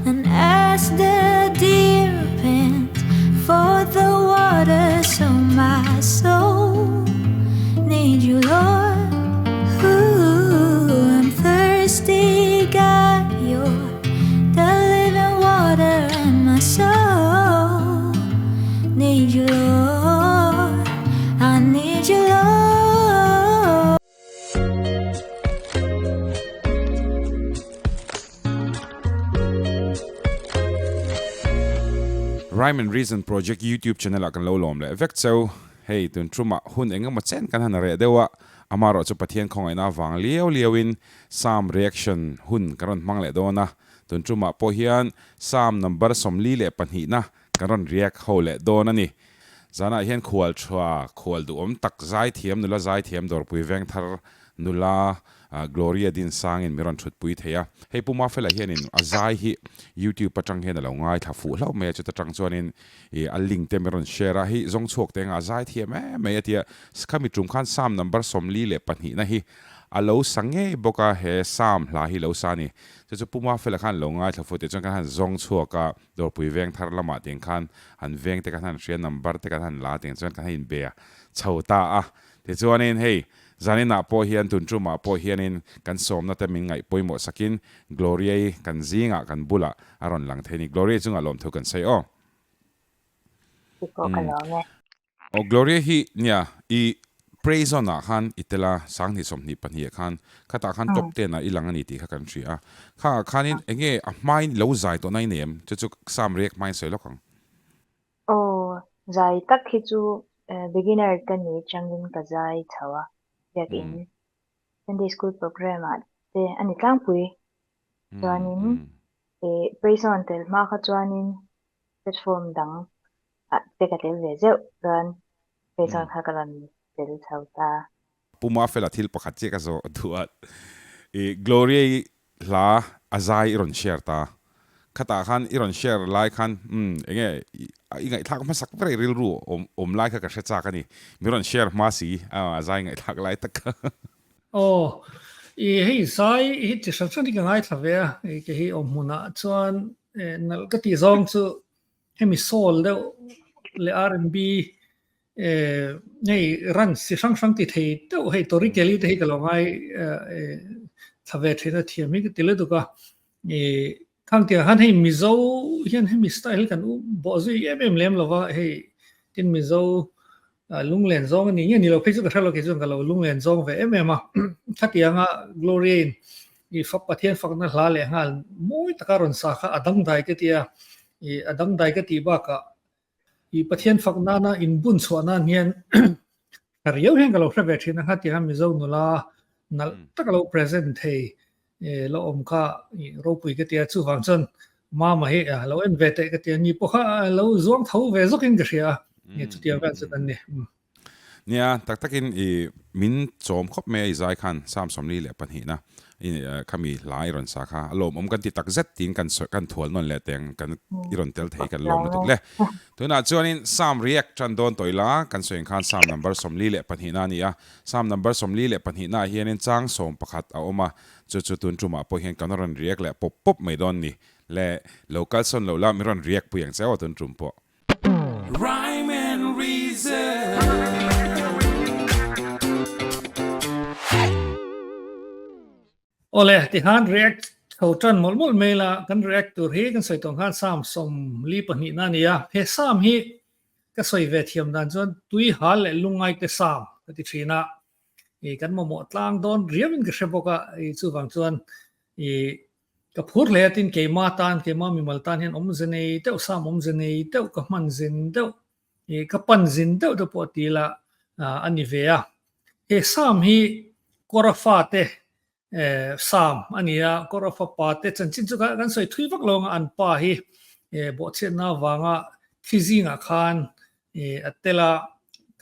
And as the deer pants for the water, so my soul need you, Lord. Ooh, I'm thirsty, God, you're the living water, and my soul need you, Lord. I need you, Lord. Rhyme and Reason Project YouTube channel ah kan lo lawm leh vek cheu. Hei tun tumah hun eng emaw chen kan han reh deuh a, amaherawh chu Pathian khawngaihna avang liau liau in Psalm reaction hun kan rawn hmang leh dawn a. Tun tumah pawh hian Psalm number 42 na kan rawn react ho leh dawn a ni. Zanah hian khual tha, khual duhawm tak, zaithiam nula zaithiam dawrpui vengthar nula Gloria Dinsangin min rawn thutpui thei a. Hei Pu Mafela hianin a zai hi YouTube atang hian a lo ngaithla fuh hlauh mai a, chuta tang chuanin ih a link te min rawn share a, hei zawng chhuak te anga a zaithiam em mai a tia, khami tum khan Psalm number 42 na hi a lo sa ngei bawk a, he Psalm hla hi lo sa a ni. Chu chu Pu Mafela khan lo ngaithla fuh tih chuan kan han zawng chhuak a. Dawrpui veng thar lamah tiang khan an veng te kan han hria, number te kan han la tiang chuan kan han inbe a chho ta a. Tichuanin hei zaninah pawh hian tun tumah pawh hianin kan sawmna te min ngaih pawimawh sakin Gloria-i kan zingah kan bulah a rawn lang thei a ni. Gloria-i chungah lawmthu kan sawi aw. Ti pawh ka lawm e. Aw Gloria hi nia i praise on ah khan i tel a 2024 ah khan khatah khan top 10 ah i lang a ni tih kha kan hria a kha ah khanin enge a hmain lo zai tawh na i nei em chu chu Sam riak hmain sawi lawk ang. Aw zai tak hi chu beginner ka ni changin ka zai chho a biakin Sunday school program ah te a ni tlangpui chuanin praise on tel hma kha chuanin platform dang ah te ka tel ve zeuh chuan kei chuan kha ka rawn tel chho ta. Pu Mafela thil pakhat chiah ka zawh duh a, i Gloria-i hla a zai i rawn share ta. Khatah khan i rawn share lai khan umm enge i ngaihthlak hmasak ber i rilru awm awm lai kha ka hre chak a ni. Mi rawn share hma si a zai ngaihthlak lai tak kha. Aw, i hei zai hi chi hran hran hi ka ngaithla ve a, kei hi awm hmunah chuan nalh ka tih zawng chu Hemi soul deuh leh R&B hei runs chi hrang hrang ti thei deuh hei Tori Kelly te hi ka lo ngai thla ve thin a thiam hi ka ti lutuk a. Khang tiang khan hei Mizo hian hemi style hi kan bawh zui em em lem lova hei tin Mizo lunglen zawng a ni nge ni lo phei chu ka hre lo kei chuan ka lo lunglen zawng ve em em a. Khatianga Gloria in i fak Pathian fakna hla leh nghal mawi taka rawn sa kha a dangdai ka ti a. I a dangdai ka tih bakah i Pathian fak nana inbun chhuah nan hian tha riau hian ka lo hre ve thin a khatiang a Mizo nula nalh taka lo present thei lo awm kha i ropui ka ti a chuvang chuan mama hi lo en ve teh ka ti a ni pawh kha lo zuang tho ve zawkin ka hria a chutiang vel chu kan ni. Nia, tak takin i min chawm khawp mai a i zai khan Psalm 42 na i khami hla i rawn sa kha a lawmawm kan ti tak zet tiin kan sawi kan thual nawn leh teng kan i rawn tel thei kan lawm lutuk le. Tunah chuanin Psalm react tan dawn tawh ila kan sawi ang khan Psalm number 42 na a ni a, Psalm number 42 naah hianin chang 11 a awm a, chu chu tun tumah pawh hian kan rawn react leh pawp pawp mai dawn ni le, lo kalsawn loh la min rawn react pui ang che aw tun tum pawh. Rhyme and reason. Awle, tikhan react chho tan mawlh mawlh mai la, kan react tur hi kan sawi tawng khan Psalm 42 na a ni a. He Psalm hi ka sawi ve thiam dan chuan tui hal leh lungngaite Psalm ka ti thin a. I kan mamawh tlang dawn riauin ka hre bawk a, i chuvang chuan i Ka phur hle a tin keima tan, keima mimal tan hian awmze nei deuh, sam awmze nei deuh, ka hman zin deuh, ih ka pan zin deuh te pawh ti ila a ni ve a. He sam hi Kawra fate sam a ni a, Kawra fapa te chanchin chu kan sawi thui vak lo ang a, an pa hi bawhchhiatna avanga thi zingah khan a tel a,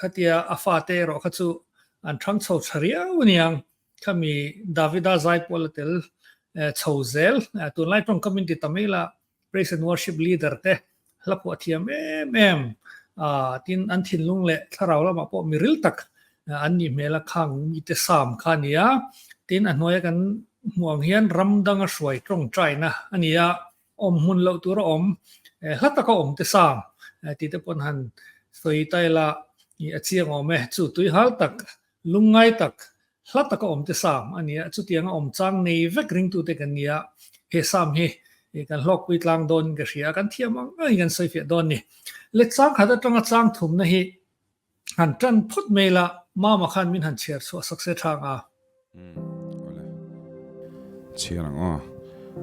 khatia a fate erawh kha chu an thang chho tha riau a niang. Khami Davida zai pawh la tel chho zel. Tunlai tawngkam in ti ta mai la, praise and worship leader te hla phuah thiam em em tin an thinlung leh thlarau lamah pawh mi ril tak an nih hmel a, khang mite sam kha a ni a. Tin a hnuaia kan hmuh ang hian ram danga hruai tawngtaina a ni a. Awm hmun loh tur a awm, hla taka awm te Sam tih te pawn han sawi ta ila a chiang awm e. Chu tuihal tak, lungngai tak, hla taka awm te Sam a nia. Chutianga awm chang nei vek ringtute kan ni a, he Sam hi kan hlawkpui tlang dawnin ka hria a, kan thiam ang angin kan sawi fiah dawn a ni. Let chang khat atanga chang thumna hi Han tan phawt mai la, Mama khan min han chhiar chhuah sak se tha ang a. Umm awle. Chhiar ang aw.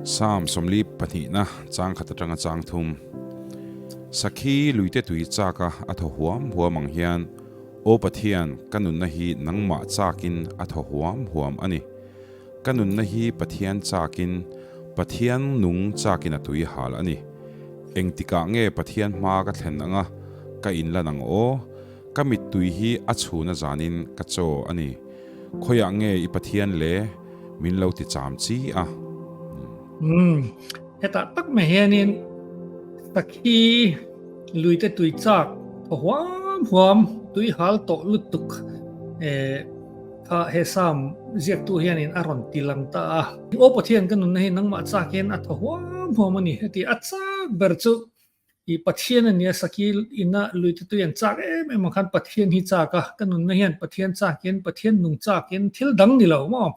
Psalm 42 pahnihna chang khat atanga chang thum. Sakhi luite tui chak a a thaw huam huam ang hian Aw Pathian ka nunna hi nangmah chakin a thaw huam huam a ni. Ka nunna hi Pathian chakin Pathian nung chakin a tui hal a ni. Engtikah nge Pathian hma ka thlen anga ka inlan ang aw? Ka mittui hi a chhuna zanin ka chaw a ni. Khawiah nge i Pathian le? Min lo ti cham chi a. Umm, hetah tak mai hianin sakhi luite tui chak thaw huam huam, tui hal tawh lutuk eh kha he Psalm ziaktu hianin a rawn ti lang ta a. Aw Pathian ka nunna hi nangmah chak hian a thaw huam huam a ni heti a chak ber chu i Pathian a nia Sakhi ina luite tui an chak em em ang khan Pathian hi chak a ka nunna hian Pathian chak in Pathian nung chak in thil dang ni lo maw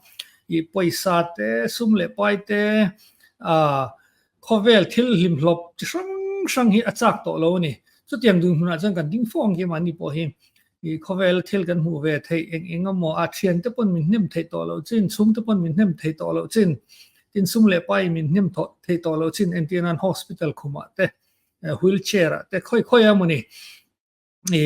i pawisa te sum leh pai te ah Khawvel thil hlimhlawp chi hrang hrang hi a chak tawh lo a ni. Chutiang dun hmunah chuan kan ding fo ang khi mahni pawh hi i khawvel thil kan hmuh ve theih eng eng emaw a thiante pawn min hnem theih tawh loh chin, chhungte pawn min hnem theih tawh loh chin, tin sum leh pai min hnem theih tawh loh chin entir nan hospital khumah te, wheel chair ah te khawi khawi emaw ni. I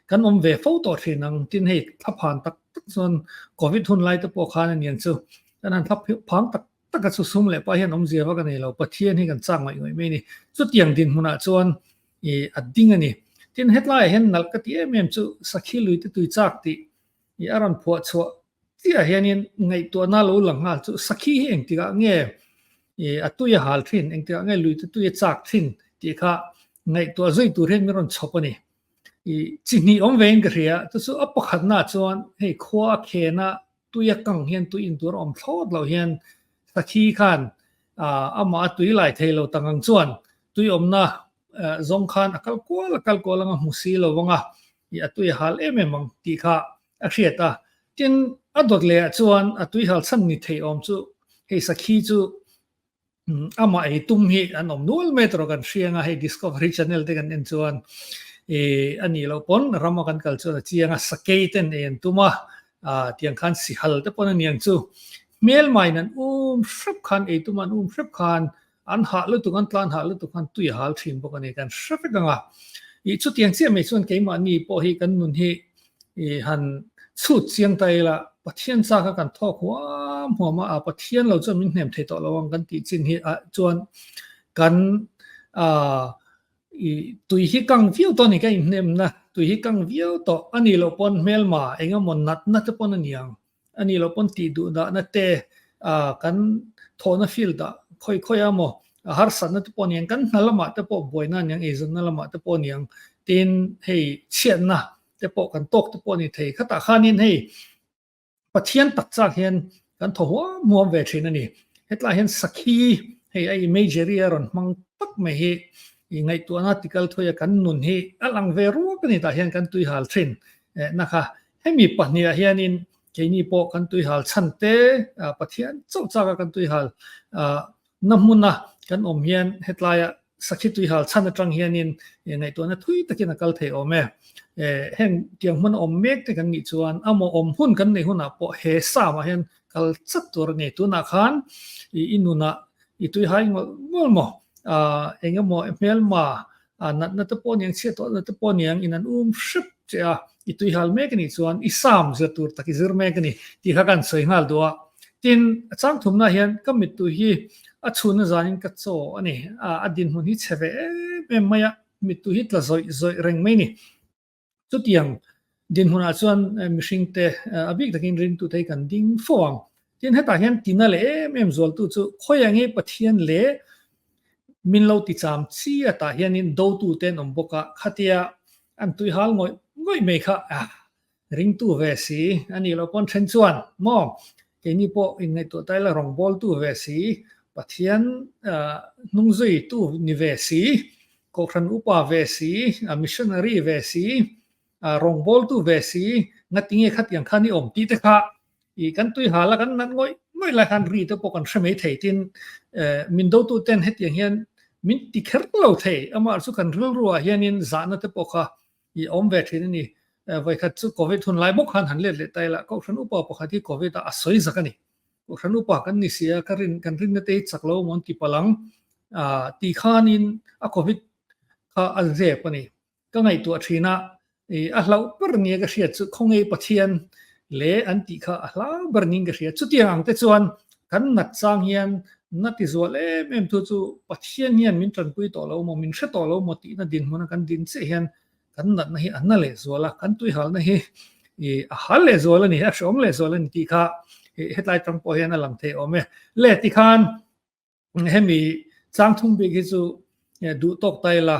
kan awm ve fo tawh thin ang tin hei thlaphan tak tak chuan covid hun lai te pawh khan a niang chu kan han thlap phang tak tak a chu sum leh pa hian awmzia vak a nei lo Pathian hi kan chak ngaih ngaih mai a ni chutiang dinhmunah chuan i a ding a ni tin hetlaiah hian nalh ka ti em em chu sakhi lui te tui chak tih i a rawn phuah chhuah Chiah hianin ngaihtuahna lo lang nghal chu sakhi hi engtikah nge a tui a hal thin, engtikah nge lui te tui a chak thin tih kha ngaihtuah zui tur hian min rawn chhawp a ni. I chi hnih awm vein ka hria, chu chu a pakhatna chuan hei khua a khena tui a kang hian tui in tur a awm thlawt loh hian sakhi khan amah a tui lai thei lo tang ang chuan tui awmna zawng khan a kal kual a kal kual anga hmu si lo vang a, i a tui a hal em em ang tih kha a hriat a. Tin, a dawt leh ah chuan a tuihal chhan ni thei awm chu hei sakhi chu amah ei tum hi an awm nual mai tawh kan hria anga hei Discovery Channel te kan en chuan i a nih loh pawn rama kan kal chuan a chiang a sakei ten ei an tum a, tiang khan sihal te pawn a niang chu hmelmain an um hrep khan ei tum an um hrep khan An hah lutuk, an tlan hah lutuk khan tui a hal thin bawk a ni, kan hre vek ang a. Ih chutiang chiah mai chuan keimahni pawh hi kan nun hi ih han chhut chiang ta ila, Pathian chak a kan thawk huam huam a, Pathian lo chuan min hnem thei tawh lo ang kan tih chin hi ah chuan kan ah ih tui hi kang viau tawh a ni, ka inhnemna tui hi kang viau tawh a nih loh pawn hmelma engemaw natna te pawn a ni ang. A nih loh pawn tih duh dahna te kan thawhna field ah khawi khawi a maw harsatna te pawh a niang, kan hna lamah te pawh buaina a niang, eizawnna lamah te pawh a niang tin hei chhiatna te pawh kan tawk te pawh a ni thei. Khatah khanin hei Pathian tak chak hian kan thaw huam huam ve thin a ni. Hetlai hian sakhi hei a imagery a rawn hmang tak mai hi i ngaihtuahna tikal thawi a kan nun hi a lang ve ruak a ni tah hian kan tuihal thin na kha. Hemi pahniah hianin keini pawh kan tuihal chhan te, Pathian chauh chaka kan tuihal na hmuna kan awm hian hetlaia sakhi tuihal chhan atang hianin ngaihtuahna thui takin a kal thei awm e. Heng tiang hmun a awm mek te kan nih chuan a maw awm hun kan neih hunah pawh he Psalm-ah hian kal chat tur a ni. Tunah khan i nunah i tuihai ngawlh ngawlh maw? Eng emaw hmelma natna te pawh aniang, chhiat tawhna te pawh aniang in an um hrep che a, i tuihal mek anih chuan i Psalm zir tur tak i zir mek a ni tih kha kan sawi nghal duh a. Tin, a chang thumna hian ka mittui hi a chhunna zanin ka chaw a ni, a dinhmun hi chhe ve em em mai a, mittui hi tla zawih zawih reng mai a ni. Chutiang dinhmunah chuan mihringte a bik takin ringtute hi kan ding fo ang. Tin, hetah hian tina leh em em zualtu chu khawiah nge Pathian leh min lo ti cham chi atah hianin dotute an awm bawk a, khatia an tuihal ngawih ngawih mai kha ringtu ve si a nih loh pawn then chuan maw keini pawh inngaihtuah ta ila rawngbawltu ve si. Pathian hnungzuitu ni ve si, Kohhran upa ve si, missionary ve si, rawngbawltu ve si, ngatinge khatiang khan i awm tih te kha i kan tui hal a kan nat ngawih ngawih lai khan ri te pawh kan hre mai thei tin min dotu ten hetiang hian min ti kher lo thei amah chu kan rilru ah hianin zahna te pawh kha i awm ve thin a ni. Vawikhat chu Covid hun lai bawk khan han let leh ta ila Kohhran upa pakhat hi Covid ah a sawi zak a ni. Kohhran upa kan ni si a, ka rin kan rinna te hi chak lo maw an ti palh ang ti khanin a Covid kha a zep a ni. Ka ngaihtuah thin a, i a hlauh ber nia ka hriat chu khawngei Pathian leh an tih kha a hlau ber niin ka hria. Chutiang ang te chuan kan nat chang hian na ti zual em em thu chu Pathian hian min tanpui tawh lo maw, min hre tawh lo maw tihna dinhmuna kan din chiah hian kan natna hi a na leh zual a, kan tuihalna hi i a hal leh zual a ni, a hreawm leh zual a ni tih kha hetlai tang pawh hian a lang thei awm e. Le tikhan hemi chang thum bik hi chu duh tawk ta ila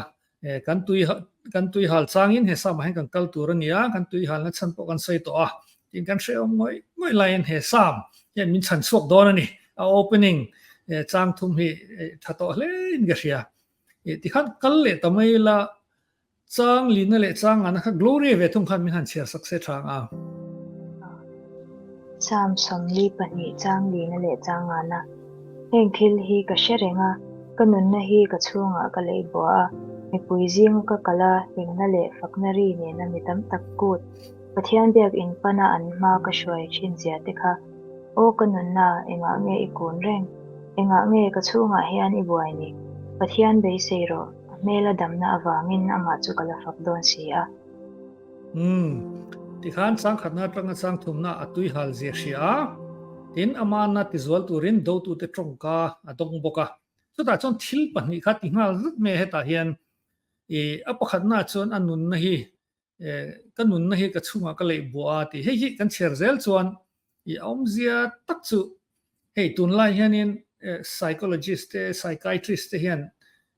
kan tui kan tui hal changin he sam ah hian kan kal tur a ni a, kan tui halna chhan pawh kan sawi tawh a, tin kan hrehawm ngawih ngawih laiin he sam hian min chhan chhuak dawn a ni, a opening chang thum hi tha tawh hle in ka hria. Tikhan kal leh ta mai ila Chang lina leh chang ngana kha Gloria ve thung khan min han chhiar sak se tha ang a. Psalm 42 chang lina leh chang ngana, Heng thil hi ka hre reng a, ka nunna hi ka chhungah ka lei bua a, mipui zinga ka kal a, hlimna leh fakna ri nena mi tam tak kut, Pathian biak in pana an hma ka hruai thin zia te kha, Aw ka nunna, engah nge i kun reng? Engah nge ka chhungah hian i buai ni? Pathian beisei rawh. A hmel a damna avangin amah chu ka la fak dawn si a. Umm, tikhan changkhatna atanga changthumna a tui hal zia hria a, tin amahna tizual turin dotute tawngka a dawng bawk a. Chutah chuan thil pahnih kha ti nghal zet mai a hetah hian i a pakhatna chuan a nunna hi ka nunna hi ka chhungah ka leih buah a tih. Hei hi kan chhiar zel chuan i awmzia tak chu hei tunlai hianin psychologist te, psychiatrist te hian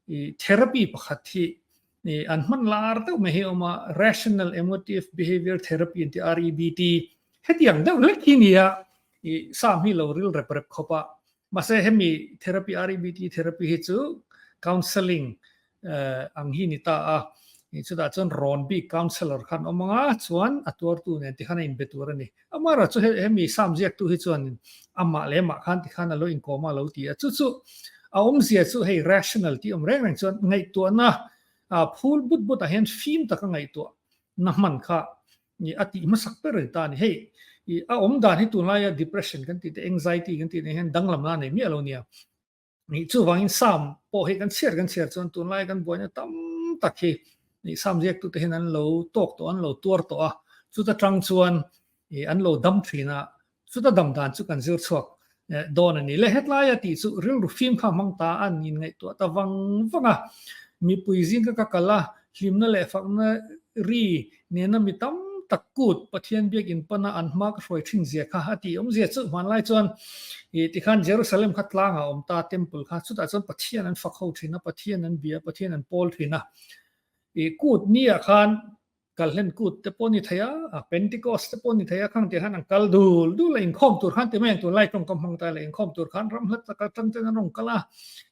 i therapy pakhat hi i an hman lar deuh mai hi a awm a, rational emotive behavior therapy an ti REBT. Hetiang deuh hlek hi nia i sam hi lo ril rep rep khawp a. Mahse hemi therapy REBT therapy hi chu counselling ang hi ni ta a, chutah chuan rawn bik counsellor khan awm ang a, chuan a tuartu nen tikhan a inbe tur a ni. Amaherawh chu hemi Psalm ziaktu hi chuan amah leh amah khan tikhan a lo inkawm a, a lo ti a. Chu chu a awmzia chu hei rational tih awm reng reng chuan ngaihtuahna phul but but ah hian fim taka ngaihtuah na hman kha i a tih hmasak ber a ni ta a ni. Hei i a awm dan hi tunlaia depression kan tih te anxiety kan tih nen hian danglamna a nei miah lo nia. Nih chuvangin Psalm pawh hi kan chhiar kan chhiar chuan tunlaia kan buaina tam tak hi nih Psalm ziaktute hian an lo tawk tawh an lo tuar tawh a, chuta tang chuan i an lo dam thin a, Chuta dam dan chu kan zir chhuak dawn a ni. Le hetlaia tih chu rilru fim kha hmang ta a nin ngaihtuah ta vang vang a. Mipui zing ka ka kal a, hlimna leh fakna ri nena mi tam tak kut Pathian biakinn pana an hma ka hruai thin zia kha a tih awmzia chu hmanlai chuan i tikhan Jerusalem kha tlangah a awm ta temple kha chutah chuan Pathian an fak ho thin a, Pathian an bia, Pathian an pawl thin a. I kut niah khan Kalhlen kut te pawh ni thei a, Pentecost te pawh ni thei a, khang tih khan an kal dul dul a, inkhawm tur khan ti mai ang tunlai tawngkam hmang ta la, inkhawm tur khan ram hla taka tang ten an rawn kal a,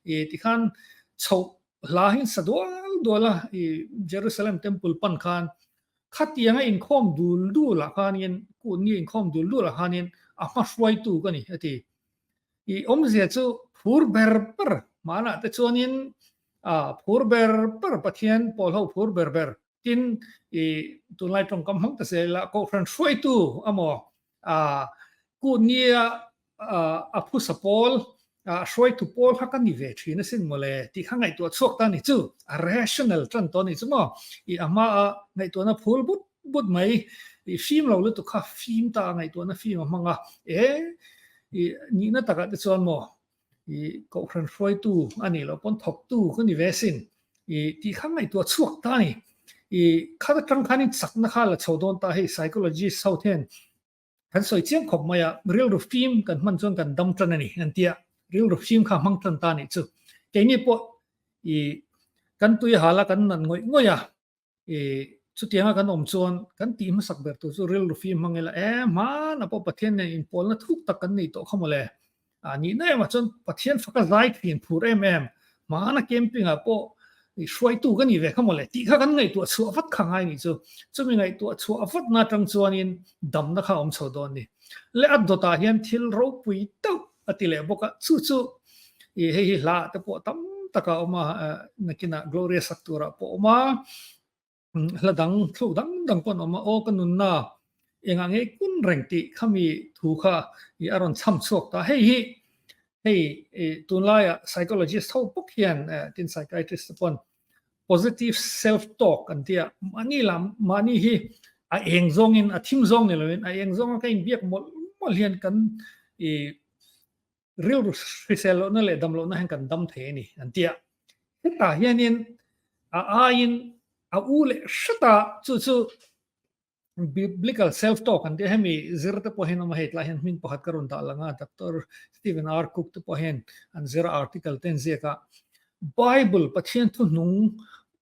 i tikhan chhoh hla hi an sa dual dual a, i Jerusalem temple pan khan khatianga inkhawm dul dul ah khanin kut ni inkhawm dul dul ah khanin a hma hruaitu ka ni a ti. I awmzia chu phur ber ber hmanah te chuanin a phur ber ber Pathian pawl ho phur ber ber Tin, i tunlai tawngkam hmang ta zel ila, Kohhran hruaitu amaw, a kut nia a phusa pawl, a hruaitu pawl kha ka ni ve thin asin mawle tih kha ngaihtuah chhuak ta ni chu, a rational tan tawh ni chu maw, i a hmaa ngaihtuahna phul but but mai, i fim lo lutuk kha fim ta a ngaihtuahna fim a hmang a, e, i nihna takah te chuan maw, i Kohhran hruaitu a nih loh pawn thawktu ka ni ve asin i tih kha ngaihtuah chhuak ta a ni. I khat atang khanin chakna kha la chho dawn ta hei psychologist ho hian kan sawi chiang khawp mai a, rilru fim kan hman chuan kan dam tan a ni an tia, rilru fim kha hmang tan ta a nih chu. Keini pawh i kan tui hal a kan nat ngawih ngawih a, I chutianga kan awm chuan kan tih hmasak ber tur chu rilru fim hmang ila, e hmanah pawh Pathian nen inpawlna thuk tak kan nei tawh kha mawle. A nihna emah chuan Pathian faka zai thin phur em em, hmana camping ah pawh i hruaitu ka nih ve kha mawle tih kha kan ngaihtuah chhuah vat kha ngai nih chu. Chumi ngaihtuah chhuah vatna atang chuanin damna kha a awm chho dawn ni. Le a dawtah hian thil ropui deuh a ti leh bawk a, chu chu i hei hi hla ah te pawh tam tak a awm a, nakinah Gloria sak turah pawh a awm a. Hla dang thluk dang dang pawh an awm a, aw ka nunna engah ngei kun reng tih khami thu kha i a rawn chham chhuak ta. Hei hi hei i tunlaia psychologist ho bawk hian tin psychiatrist te pawn positive self talk an tia, mahni lam mahni hi a eng zawngin a thim zawng ni loin a eng zawnga ka inbiak mawlh mawlh hian kan i rilru hrisel lohna leh dam lohna hian kan dam thei a ni an ti a. Hetah hianin a aiin a u leh hret a, chu chu biblical self talk an ti a, hemi zir te pawh hian awm a, hei tlaiah hian hming pakhat ka rawn dah lang a, Doctor Stephen R Cook te pawh hian an zir a, article te an ziak a, Bible Pathian thuhnung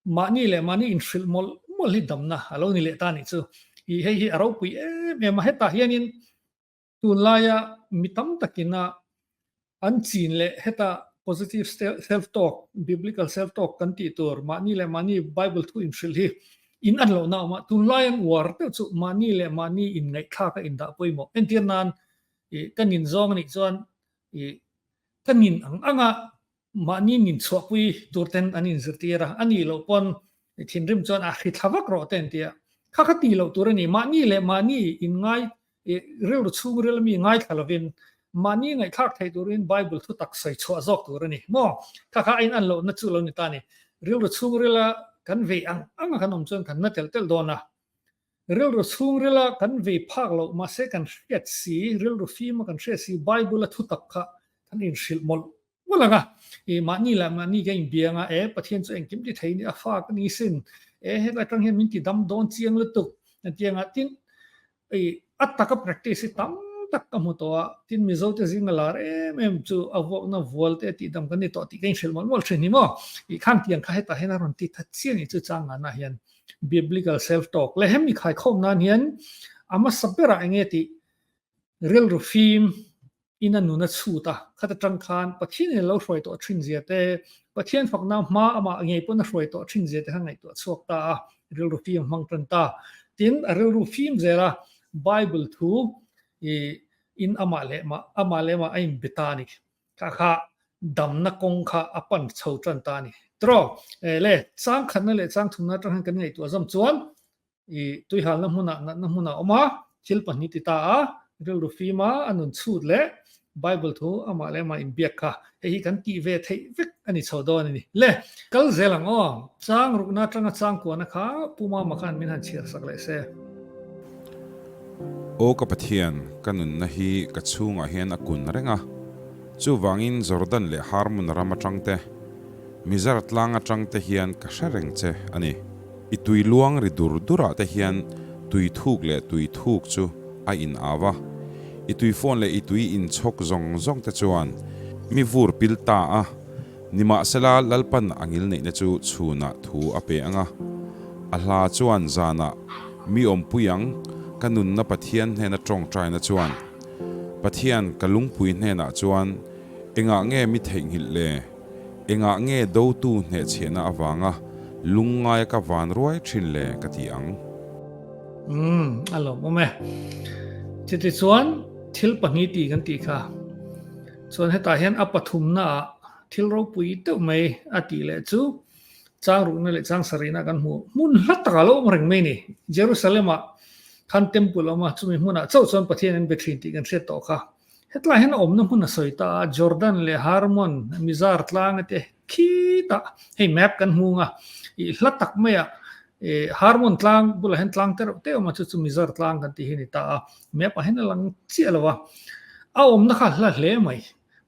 mahni leh mahni inhrilh mawlh mawlh hi damna a lo ni leh ta a nih chu. Ih hei hi a ropui em em a, hetah hianin Tunlaia mi tam takina an chin leh heta positive self-talk, biblical self-talk kan tih tur mahni leh mahni Bible thu inhrilh hi in an lohna a awm a. Tunlai an uar deuh chu mahni leh mahni inngaihthlak a indah pawimawh. Entir nan ih ka nin zawng anih chuan ih ka nin ang anga Mahni nin chhuahpui tur ten an inzirtir a, a nih loh pawn thinrim chuan a hri thla vak rawh te an ti a. Kha kha tih loh tur a ni. Mahni leh mahni inngai rilru chhungril ami ngaithla lovin mahni ngaihthlak theih turin Bible thu tak sawi chhuah zawk tur a ni maw? Kha kha a in an lohna chu lo ni ta a ni. Rilru chhungrila kan vei ang anga kan awm chuan kan na telh telh dawn a. Rilru chhungrila kan vei phak loh mahse kan hriat si, rilru fima kan hriat si Bible a thu tak kha kan inhrilh mawlh mawlh ang a, i mahni leh mahni ka inbiang a, e Pathian chu engkim ti thei ni a fa ka ni sin, e helai atang hian min ti dam dawn chiang lutuk an ti ang a, tin i a taka practice hi tam tak ka hmu tawh a, tin Mizo te zinga lar em em chu a vuakna vual te tih dam kan ni tawh tih ka inhrilh mawlh mawlh thin hi maw, i khang tiang kha hetah hian a rawn ti that chiang i chu chang nganah hian biblical self talk leh hemi khaikhawm nan hian a hmasa berah eng nge tih rilru fim in a nun a chhut a, khat atang khan Pathian in a lo hruai tawh thin zia te, Pathian fakna hma amah ngei pawn a hruai tawh thin zia te kha ngaihtuah chhuak ta a, rilru fim a hmang tan ta. Tin, a rilru fim zel a, Bible thu i in amah leh mah amah leh amah a inbe ta a ni. Kha kha damna kawng kha a pan chho tan ta a ni. Tiraw? Le, chang khatna leh chang thumna atang hian kan ngaihtuah zawm chuan I tuihalna hmunah natna hmunah a awm a, thil pahnih ti ta a, rilru fima a nun chhut leh Bible thu amah leh amah inbiak kha hei hi kan tih ve theih vek a ni chho dawn a ni. Le, kal zel ang aw. Chang rukna atanga chang kuahna kha Pu Mama khan min han chhiar sak leh se. Aw ka Pathian, ka nunna hi ka chhungah hian a kun reng a, chuvangin Jordan leh Harmon ram atang te, Mizar tlang atang te hian ka hre reng che a ni. I tui luang ri dur durah te hian tui thuk leh tui thuk chu a in au a, i tui fawn leh i tui inchhawk zawng zawng te chuan mi vur pil ta a, nimahsela Lalpan a ngilneihna chu chhunah thu a pe ang a, a hla chuan zanah mi awmpui ang ka nunna Pathian hnena tawngtaina chuan Pathian ka lungpui hnenah chuan engah nge mi theihnghilh le? Engah nge dotu hnehchhiahna avanga lungngaia ka van ruai thin le ka ti ang? Umm, a lawmawm e. Chutichuan thil pahnih tih kan tih kha. Chuan hetah hian a pathumnaah thil ropui deuh mai a tih leh chu chang rukna leh chang sarihna kan hmu. Hmun hla takah lo awm reng mai ni. Jerusalem-ah khan temple a awm a, chumi hmunah chauh chuan Pathian an be thin tih kan hriat tawh kha. Hetlai hian a awmna hmun a sawi ta a, Jordan leh Hermon, Mizar tlanga te khitah hei map kan hmung a, ih hla tak maiah ih Hermon tlang bulah hian tlang te reuh te awm a, chu chu Mizar tlang kan tih hi a ni ta a, map ah hian a lang chiah lo a, a awmna kha a hla hle mai.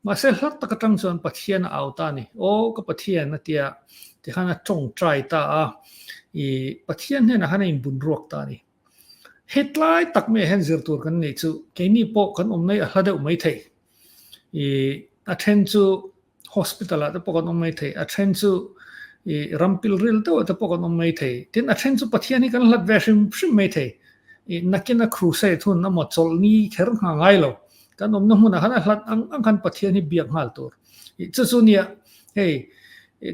Mahse hla tak atang chuan Pathian a au ta a ni, Aw ka Pathian a tia tikhan a tawngtai ta a, ih Pathian hnenah khan a inbunruak ta a ni. Hetlai tak maiah hian zir tur kan neih chu keini pawh kan awm mai a hla deuh mai thei. Ih a then chu hospital ah te pawh kan awm mai thei, a then chu ih ram pil ril deuh ah te pawh kan awm mai thei. Tin a then chu Pathian hi kan hlat ve hrim hrim mai thei. Ih nakina crusade hun emaw chawlhni kher ngha ngai lo. Kan awmna hmunah khan a hlat ang ang khan Pathian hi biak nghal tur. Ih chu chu nia hei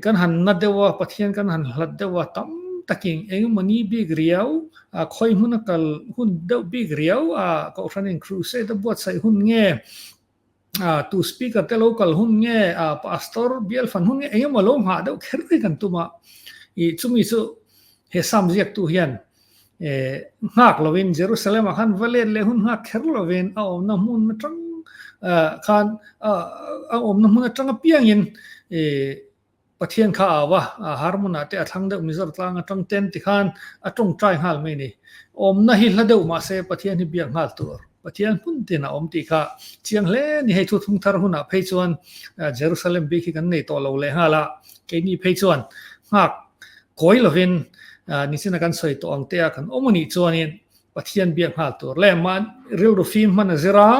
kan han na deuh a, Pathian kan han hlat deuh a, tam takin engemaw ni bik riau, a khawi hmuna kal hun deuh bik riau a Kohhranin crusade a buatsaih hun nge, a tu speaker te lo kal hun nge, a pastor bial fan hun nge engemaw lo nghah deuh kher hi kan tum a. Ih chumi chu he Psalm ziaktu hian Nghak lovin Jerusalem ah khan va let leh hun nghak kher lovin a awmna hmun atang khan a awmna hmun atang apiangin Pathian kha a au a, Harmon ah te a thlang deuh Mizor tlang atang ten tikhan a tawngtai nghal mai a ni. Awmna hi hla deuh mahse Pathian hi biak nghal tur Pathian hmun tin a awm tih kha chiang hle a ni. Hei thuthlung thar hunah phei chuan Jerusalem bik hi kan nei tawh lo leh nghal a, keini phei chuan nghak Kawi lovin nichina kan sawi tawh ang te a kan awm a nih chuanin Pathian biak nghal tur leh mah rilru fim hman a zir a,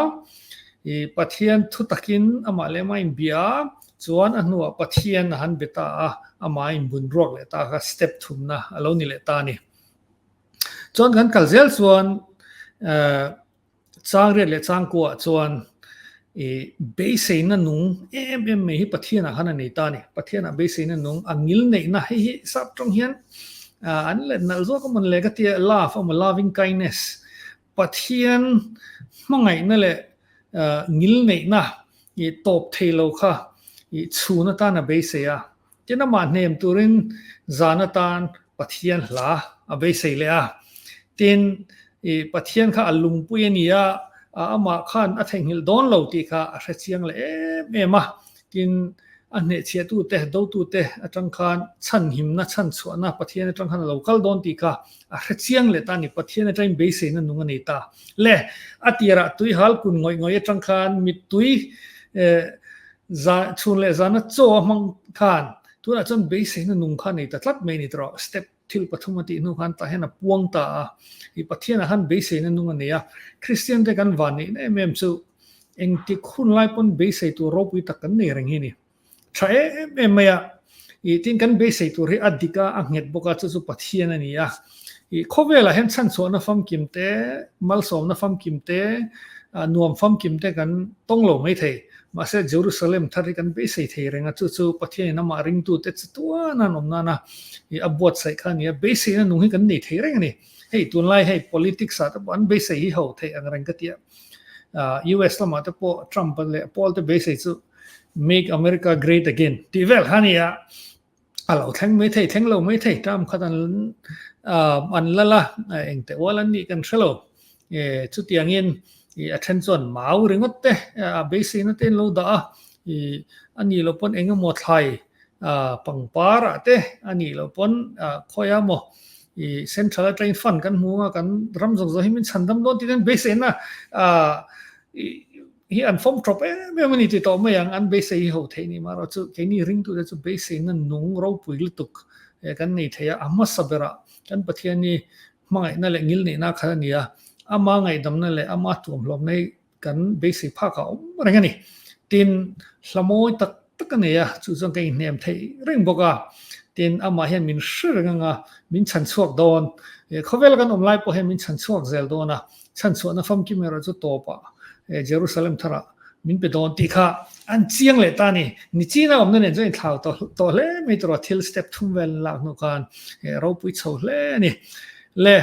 i Pathian thu takin amah leh amah inbia a, chuan a hnuah Pathian a han be ta a, amah a inbun ruak leh ta kha step thumna a lo ni leh ta a ni. Chuan kan kal zel chuan Changriat leh Changkuaah chuan i beiseina nung em em mai hi Pathianah khan a nei ta a ni. Pathianah beiseina nung a ngil neihna hei hi sap tawng hian an let nalh zawk a mawn le ka tia love emaw loving kindness Pathian hmangaihna leh ngil neihna i tawp thei lo kha i chhun atan a beisei a. Tin amah hnem turin zan atan Pathian hla a beisei leh a. Tin, i Pathian kha a lungpui a ni a, amah khan a theihnghilh dawn lo tih kha a hre chiang leh em em a. Tin, a hnehchhiahtute, dotute atang khan chhanhimna, chhanchhuahna Pathian atang khan a lo kal dawn tih kha a hre chiang leh ta a ni. Pathian atangin beiseina nung a nei ta. Le, a tirah tuihal kun ngawih ngawih atang khan mittui Chhun leh zana chaw a hmang khan tunah chuan beiseina nung kha nei ta tlat mai a ni tawh. Step thil pathum a tih hnu khan tah hian a puang ta a. I Pathianah khan beiseina nung a nei a. Kristian te kan van neihna em em chu engtik hun lai pawn beisei tur ropui tak kan nei reng hi a ni. Tha em em mai a. I tin kan beisei tur hi a dik a, a nghet bawk a, chu chu Pathian a ni a. I khawvelah hian chhanchhuahna famkim te, malsawmna famkim te, nuam famkim te kan tawng lo mai thei. Mahse Jerusalem thar hi kan beisei thei reng a, chu chu Pathianin amah ringtute chu tuan an awm nana i a buatsaih kha a ni a, beiseina nung hi kan nei thei reng a ni. Hei tunlai hei politics ah te pawh an beisei hi ho theih ang reng ka ti a, US lamah te pawh Trump leh Paul te beisei chu Make America Great Again tih vel kha a ni a, a lo thleng mai thei, thleng lo mai thei, term khat an an lal a, engte ual an nih kan hre lo. Chutiangin a then chuan mau ringawt te a beiseina te an lo dah a, a nih loh pawn eng emaw thlai pangpar ah te a nih loh pawn khawi a maw central atangin fund kan hmu anga kan ram zawng zawng hi min chhan dam dawn tih te an beiseina hi an fawm tawp em em a ni ti tawh mai ang, an beisei hi ho theih ni marawh chu keini ringtute chu beiseina nung ropui lutuk kan nei thei a, a hmasa berah kan Pathian hi hmangaihna leh ngilneihna khat a ni a, ama ngaihdamna leh ama tuamhlawmna hi kan beisei phak a awm reng a ni. Tin, hla mawi tak tak a nei a, chu chuan ka inhnem theih reng bawk a, tin amah hian min hre reng ang a, min chhan chhuak dawn, khawvela kan awm lai pawh hian min chhan chhuak zel dawn a, chhanchhuahna famkim erawh chu tawpah Jerusalem tharah min pe dawn tih kha an chiang leh ta a ni. Nichina awmna nen chuan inthlau tawh hle mai tur a, thil step thum vel lak hnu khan ropui chho hle a ni. Le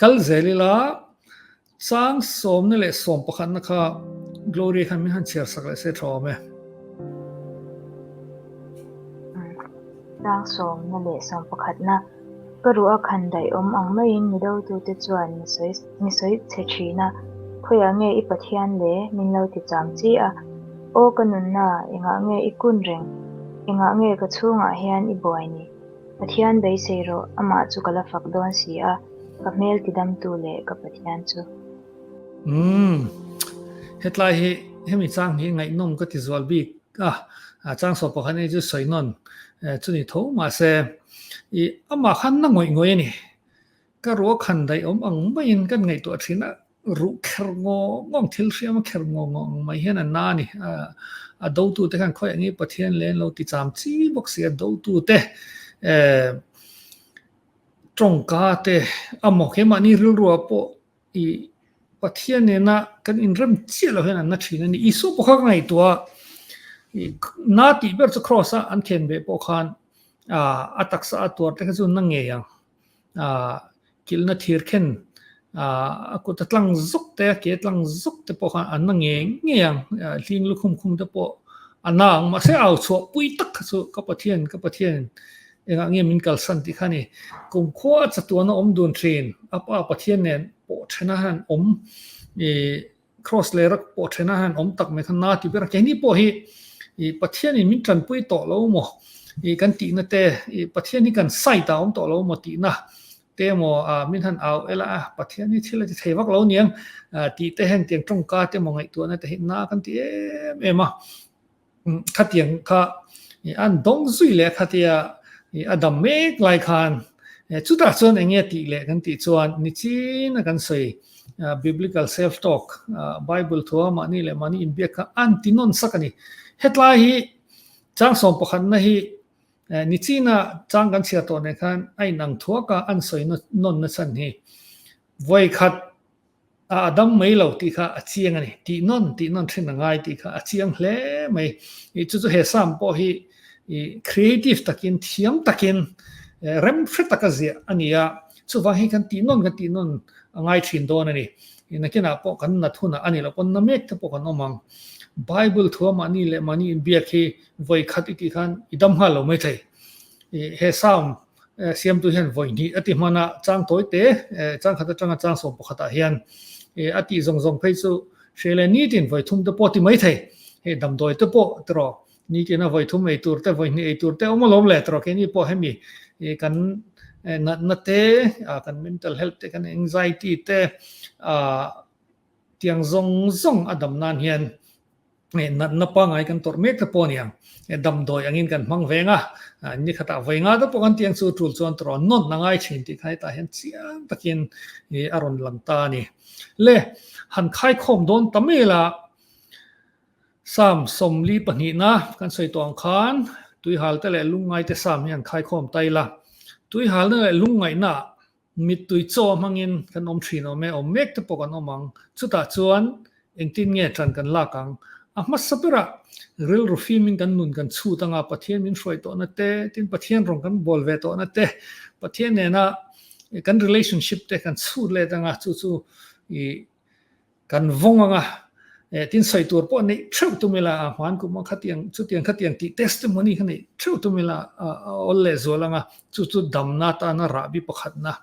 kal zel ila chang sawmna leh sawm pakhatna kha Gloria khan min han chhiar sak leh se tha awm e. Chang sawmna leh sawm pakhatna Ka ruh a khan daih awm ang maiin mi dotute chuan mi sawi mi sawi chhe thin a, Khawiah nge i Pathian le? min lo ti cham chi a. Aw ka nunna, engah nge i kun reng? Engah nge ka chhungah hian i buai ni? Pathian beisei rawh, amah chu ka la fak dawn si a, ka hmel tidamtu leh ka Pathian chu. Umm, hetlai hi hemi chang hi ngaihnawm ka ti zual bik a, chang sawh pakhat hi chu sawi nawn chu ni tho mahse i amah khan na ngawih ngawih a ni. Ka ruah khan daih awm ang maiin kan ngaihtuah thin a, ruh kher ngawng ngawng thil hriam a kher ngawng ngawng ang mai hian a na a ni. A dotute khan khawiah nge Pathian leh an lo ti cham chi bawk si a, dotute tawngka te amaw keimahni rilruah pawh i. Pathian nena kan inrem chiah lo hian an na thin a ni. Isua pawh kha ka ngaihtuah a, na tih ber chu Kraws a an khen ve pawh khan a taksa a tuar te kha chu na ngei ang. Kilhna thir khen a kut a tlang zuk te, a ke tlang zuk te pawh khan an na ngei ngei ang. Hling lukhum khum te pawh a na ang. Mahse au chhuah pui tak kha chu ka Pathian, ka Pathian engah nge min kalsan tih kha a ni. Kumkhua a chatuan a awm dun thin. A pa Pathian nen pawh thena hian awm ih Kraws leh rak pawh thena hian awm tak mai kha na ti ber a. Keini pawh hi ih Pathianin min tanpui tawh lo maw ih kan tihna te ih Pathian hi kan side ah a awm tawh lo maw tihna te emaw ah min han au ela a Pathian hi thil a ti thei vak lo niang ah tih te heng tiang tawngka te emaw ngaihtuahna te hi na kan ti em em a. Khatiang kha an dawng zui leh khatia a dam mek lai khan chutah chuan eng nge tih leh kan tih chuan nichin a kan sawi biblical self talk bible thua mahni leh mahni inbiak kha an ti nawn sak a ni. Hetlai hi chang sawm pakhatna hi nichina chang kan chhiar tawh nen khan a inang thuak a an sawi nawn na chhan hi vawikhat A dam mai lo tih kha a chiang a ni. Tih nawn tih nawn thin a ngai tih kha a chiang hle mai. I chu chu he Psalm pawh hi i creative takin, thiam takin, rem hre taka ziah a ni a. Chuvang hi kan tih nawn kan tih nawn a ngai thin dawn a ni. I nakinah pawh kan nat hunah a ni loh pawn na mek te pawh kan awm ang. Bible thua mahni leh mahni inbiak hi vawi khat i tih khan i dam nghal lo maithei. I he Psalm Siamtu hian vawi hnih a ti hman a, chang tawi te, chang khat atanga chang sawm pakhatah hian a tih zawng zawng phei chu hre leh nitin vawi thum te pawh a ti mai thei. Hei damdawi te pawh tiraw nitina vawi thum ei tur te, vawi hnih ei tur te awm alawm le tiraw keini pawh hemi kan natna te, kan mental health te, kan anxiety te tiang zawng zawng a dam nan hian Natna pangai kan tawrh mek te pawh a ni ang. Damdawi angin kan hmang veng a, ni khatah vawi nga te pawh kan tiang chu tul chuan tawrh nawn a ngai thin tih kha hetah hian chiang takin a rawn lang ta a ni. Le, han khaikhawm dawn ta mai la, Psalm 42na kan sawi tawh ang khan tuihalte leh lungngaite Psalm hi han khaikhawm ta ila. Tuihalna leh lungngaihna Mittui chaw hmangin kan awm thin awm e, awm mek te pawh kan awm ang. Chutah chuan engtin nge ṭan kan lak ang? A hmasa berah rilru fimin kan nun kan chhut anga Pathian min hruai tawhna te, tin Pathian rawn kan bawl ve tawhna te, Pathian nena kan relationship te kan chhut let anga chu chu i Kan vawng anga tin sawi tur pawh neih theuh tum ila a hman kum a khatiang chutiang khatiang tih testimony kha neih theuh tum ila a awl leh zual anga chu chu damna tana rahbi pakhatna.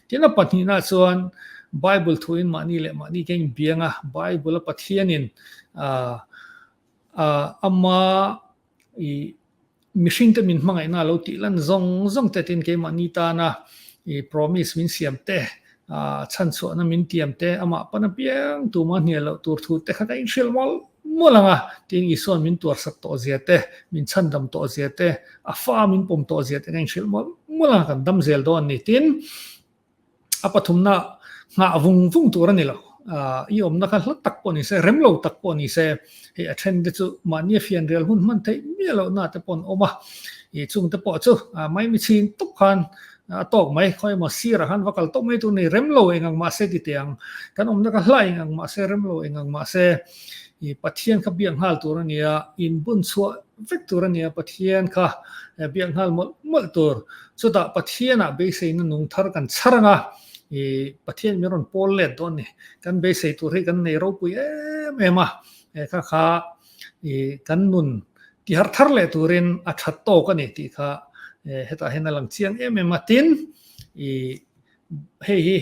Tin a pahnihna chuan Bible thuin mahni leh mahni keng bianga Bible a Pathianin ama i mihringte min hmangaihna lo tih lan zawng zawng te tin keimahni tana i promise min siam te, chhanchhuahna min tiam te, amah pan apiang tuma hnial loh tur thu te kha ka inhrilh mawlh mawlh ang a, tin Isua'n min tuarsak tawh zia te, min chhandam tawh zia te, a fa min pawm tawh zia te ka inhrilh mawlh mawlh ang a, kan dam zel dawn a ni. Tin, A pathumna nghah vung vung tur a ni lo. I awmna kha hla tak pawh ni se, rem lo tak pawh ni se, hei a then te chu mahni a fian rial hun hman theih miah lohna te pawh an awm a. I chung te pawh chu maimi chhin tawp khan a tawk mai, khawi emaw sirah khan va kal tawp mai tur a ni. Rem lo eng ang mahse ti teh ang, kan awmna kha hla eng ang mahse, rem lo eng ang mahse, i Pathian kha biak nghal tur a ni a, inbun chhuah vek tur a ni a, Pathian kha biak nghal mawlh mawlh tur. Chutah Pathianah beiseina nung thar kan chhar ang a, i Pathian min rawn pawl let dawn ni. Kan beisei tur hi kan nei ropui em em a, he kha kha i kan nun tihar thar leh turin a that tawk a ni tih kha hetah hian a lang chiang em em a. Tin, i hei hi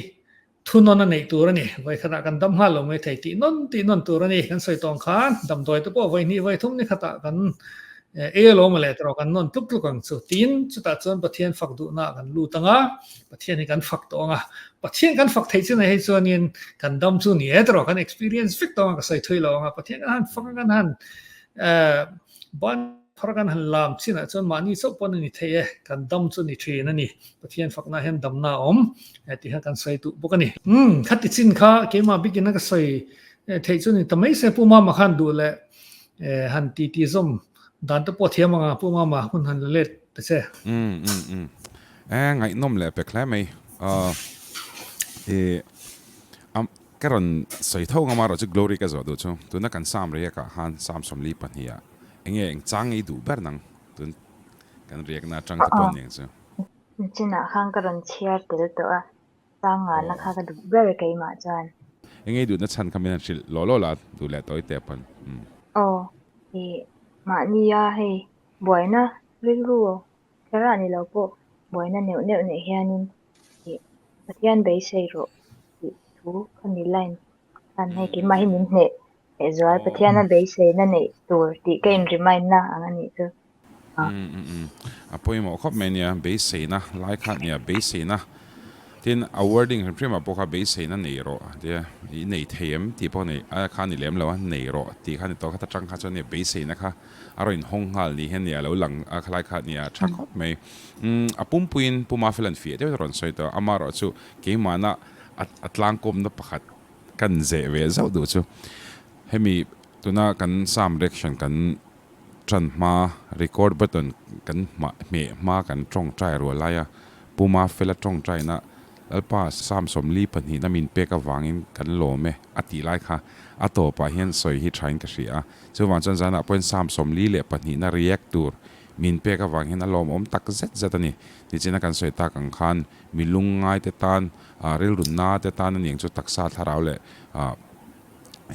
Thunawn a neih tur a ni. Vawikhatah kan dam nghal lo mai thei tih nawn tih nawn tur a ni. Kan sawi tawng khan damdawi te pawh vawihnih vawithum ni khatah kan ei alawm a leh tawh kan nawn tluk tluk ang chu. Tin, chutah chuan Pathian fak duhnaah kan lut ang a, Pathian hi kan fak tawh ang a. Pathian kan fak theih chin ah hei chuanin kan dam chu ni e tawh kan experience vek tawh ang a, ka sawi thui lo ang a. Pathian kan han fak a, kan han ban Phar kan han lam chinah chuan mahni chauh pawn a ni thei e, kan dam chu ni thin a ni. Pathian fakna hian damna a awm tih kha kan sawi duh bawk a ni. Umm, khati chin kha keimah bikin a ka sawi theih chu ni ta mai se Pu Mama khan duh leh han ti ti zawm dan te pawh thiam ang a, Pu Mama hun han la let ta che. Umm umm umm. E ngaihnawm leh pek hle mai. Ahh i. Ka rawn sawi tho ngam a rawh chu Glory ka zawh duh chu tuna kan Psalm riak ah khan Psalm 42 ah enge eng chang i duh ber nang tun kan riakna atang te pawh aniang chu. Chinah khan ka rawn chhiar tel tawh a, chang ngana kha ka duh ber keimah chuan. Enge i duhna chhan kha min han hrilh law law la duh leh tawi teh pawn. Aw, ih mahnia hei buaina rilru Kherah ni lo pawh buaina neuh neuh neih hianin ih Pathian beisei rawh tih thu kha mi line khan hei keimah hi min hneh leh zual Pathiana beiseina neih tur tih ka in remind na ang a nih chu. A pawimawh khawp mai ania beiseina lai kha nia beiseina tin a wording hrim hrim ah pawh kha beiseina nei rawh tia i nei thei em tih pawh nei a kha ni lem lo a nei rawh tih kha ni tawh kha ta tang kha chuan nia beiseina kha a rawn inhawng nghal ni hian nia a lo lang a khalai kha nia a tha khawp mai. Umm a pumpuiin Pu Mafelan fiah deuh a rawn sawi tawh a, amaherawhchu keimahna a tlangkawmna pakhat kan zeh ve zauh duh chu hemi tuna kan Psalm reaction kan tan hma record button kan hmeh hma kan tawngtai rual laia Pu Mafela tawngtaina Lalpa Psalm 42 na min pek avangin kan lawm e a tih lai kha a tawpah hian sawi hi thain ka hria a. Chuvang chuan zanah pawhin Psalm 42 na react tur min pek avang hian a lawmawm tak zet zet a ni. Nichina kan sawi tak ang khan mi lungngai te tan, rilru na te tan a niang chu taksa thlarau leh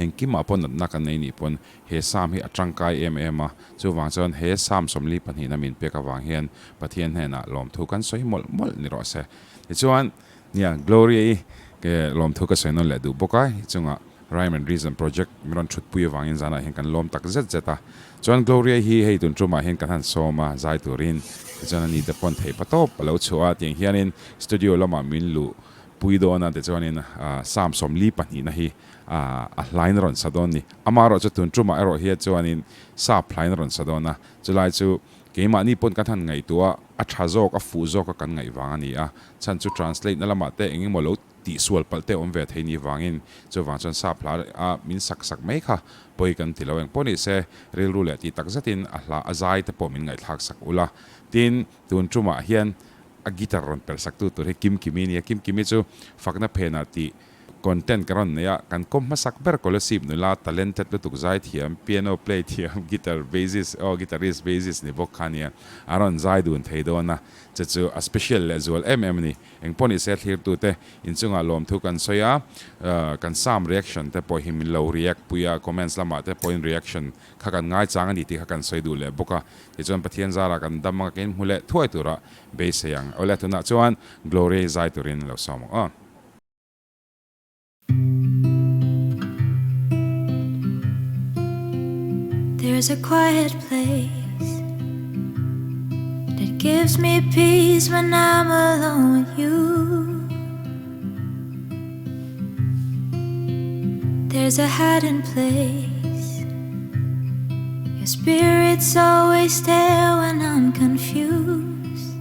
engkimah pawh natna kan nei nih pawn he Psalm hi a tangkai em em a. Chuvang chuan he Psalm 42 na min pek avang hian Pathian hnenah lawmthu kan sawi mawlh mawlh ni rawh se. Tichuan, nia, Gloria-i ke lawmthu ka sawi nawn leh duh bawk a, i chungah Rhyme and Reason Project min rawn thutpui avangin zanah hian kan lawm tak zet zet a. Chuan Gloria hi hei tun tumah hian kan han sawm a, zai turin. Tichuan ani te pawn theih patawp a lo chhuah a, tiang hianin studio lamah min luh pui dawn a, tichuanin Psalm 42 na hi a hlain a rawn sa dawn ni. Amaherawh chu tun tumah erawh hian chuanin sap hlain a rawn sa dawn a, chulai chu Keimahni pawn kan han ngaihtuah a, a tha zawk, a fuh zawk a kan ngaih vang a ni a. Chhan chu translate na lamah te eng emaw lo tihsual palh te awm ve thei ni vangin chuvang chuan sap hla a min sak sak mai kha pawi kan ti lo. Eng pawh ni se rilru leh tih tak zetin a hla a zai te pawh min ngaihthlak sak ula. Tin, tun tumah hian a guitar rawn perh sak tu tur hi Kimkimi a ni a. Kimkimi chu fakna phenah tih Content ka rawn nei a, kan kawm hmasak ber Kolasib nula talented lutuk zaithiam, piano play thiam, guitar bassist aw guitarist bassist ni bawk kha nia, a rawn zai dun thei dawn a, che chu a special leh zual em em a ni. Engpawh ni se thlirtute inchungah lawmthu kan sawi a, kan Psalm reaction te pawh hi min lo react pui a, comments lamah te pawhin reaction kha kan ngaichang a ni tih kha kan sawi duh leh bawk a, tichuan Pathian zarah kan dam anga kein hmu leh thuai tura beisei ang. Awle tunah chuan Glory zai turin lo sawm ang aw. There's a quiet place that gives me peace when I'm alone with you. There's a hiding place. Your spirit's always there when I'm confused.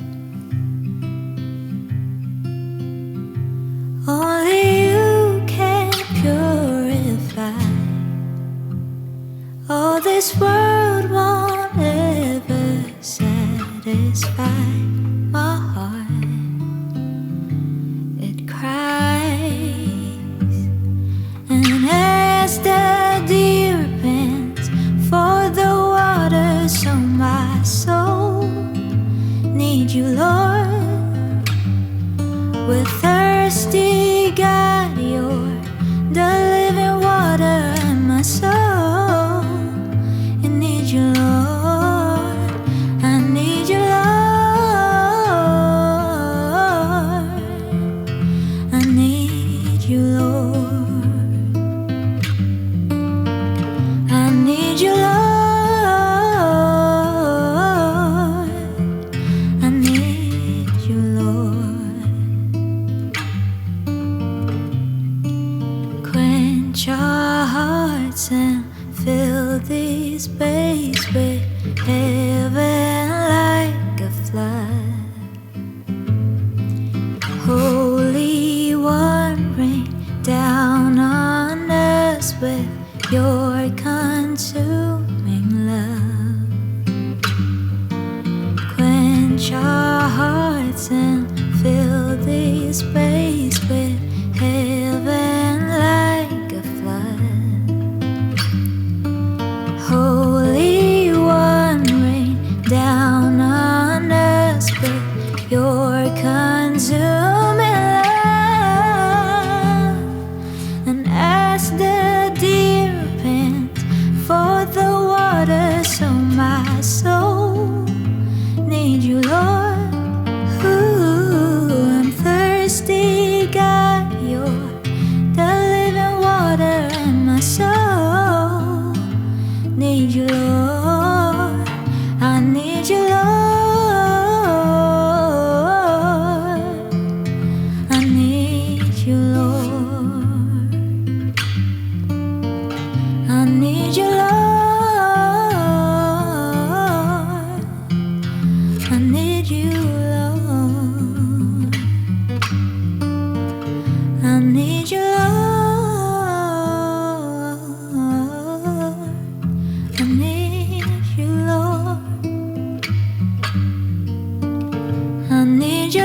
Only you can purify All this world won't ever satisfy my heart. It cries, and as the deer pants for the water, so my soul need you, Lord. We're thirsty, God, you're the living water in my soul. I need you, Lord. I need you, Lord. I need you, Lord. I need you, Lord. I need you, Lord. Quench our hearts and fill this space with heaven like a flood. Holy One, rain down on us with your consuming love. Quench our hearts and fill this space with heaven like. Consuming love. And as the deer pants for the water, so my soul need you, Lord. Ooh, I'm thirsty, God. You're the living water, and my soul need you, Lord. I need you, Lord. I need you, Lord. I need you, Lord. I need you, Lord. I need you, Lord. I need you, Lord. I need you,